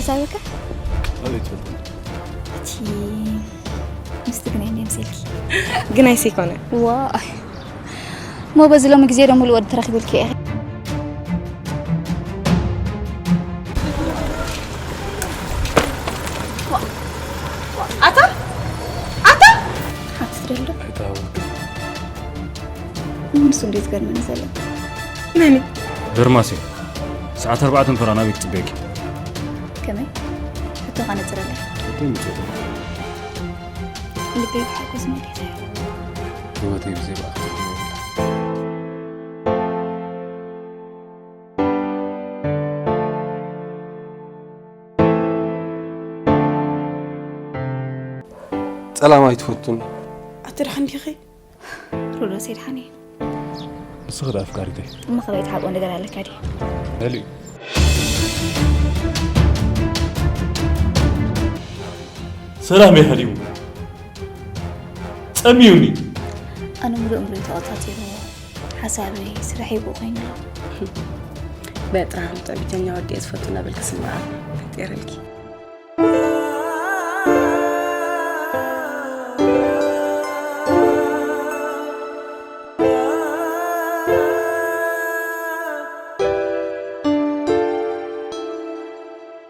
ሳበካ ኣበይ ትፈልጥ? እቲ ምስቲ ግን ኣይንደ ምስልኪ ግን ኣይሰይኮነ ዋ እሞ በዚ ሎሚ ግዜ ዶ ሙሉእ ወዲ ተረኺቡልኪ ኢኺ ኣታ ኣታ ሓንቲ ትደሎ ኣይተሃወክ ንሱ እንዴት ገርመኒ ዘሎ መኒ ደርማሴ ሰዓት ኣርባዕተ ፈራ ናበይ ክፅበየኪ ከመይ ሕቶኻ ነፅረለይ ወደይ ምፅእ ልበይ ብሓጎስ መሊሰ ህይወተይ ብዘይ ብኣኽትርጉም የብላ ጸላም ኣይትፈቱን። ኣቲ ድሓን ዲኺ? ሮዶስ የድሓኒ ንስኺ ዶ ኣፍቃሪተይ እሞ ከበይ ትሓቆ ነገር ኣለካ ድዩ መሊኡ ሰላም የኸዲሙ ጸሚዩኒ ኣነ ሙሉእ እምሮይ ተቆጻጺርዎ ሓሳበይ ስራሐይ ብኡ ኮይኑ ኣሎ በጣም ትዕቢተኛ ወዲ እየ ዝፈቱ እናበልኪ ስምዓ ፈጢርልኪ